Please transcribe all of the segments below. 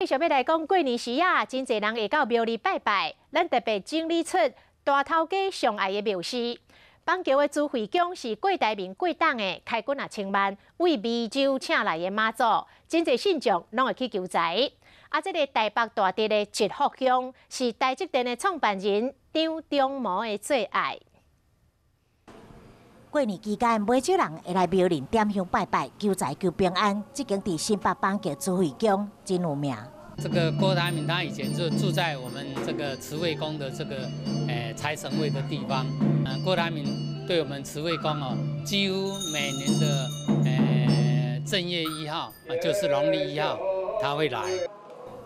繼續欲來講過年時啊，真濟人會到廟裡拜拜。咱特別整理出大頭家上愛的廟寺。板橋的慈惠宮是郭台銘過檔的，開幾若千萬，為湄洲請來的媽祖，真濟信眾攏會去求財。啊，這个台北大直的積福宮是台積電的創辦人張忠謀的最愛。過年期間，袂少人會來廟裡點香拜拜，求財求平安。這間佇新北板橋慈惠宮真有名。這個郭台銘他以前就住在我們這個慈惠宮的這個財神位的地方。郭台銘對我們慈惠宮哦，幾乎每年的正月一號，就是農曆一號，他會來。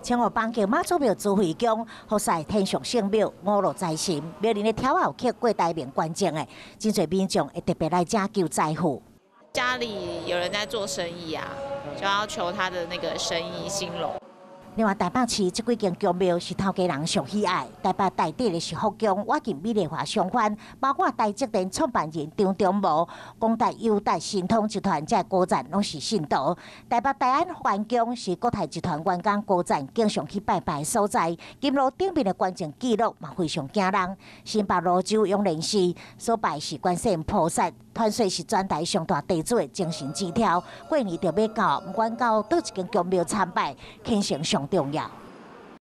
清河板橋媽祖廟慈惠宮，福賽天上聖廟，五路財神，廟裡的柱仔有刻郭台銘捐贈的，真濟民眾會特別來遮求財富。家裡有人在做生意啊，就要求他的那個生意興隆。另外，台北市這幾間宮廟是頭家人上喜愛。台北大直的是福宮，倚近美麗華商圈，包括台積電創辦人張忠謀、廣達、友達、神通集團這高層攏是信徒。台北大安環宮是國泰集團員工高層經常去拜拜的所在。金爐頂面的捐贈記錄嘛非常驚人。新北蘆洲湧蓮寺所拜是觀世音菩薩，傳說是全台上大地主的精神支柱。過年就欲到，毋管到佗一間宮廟參拜，虔誠上重要。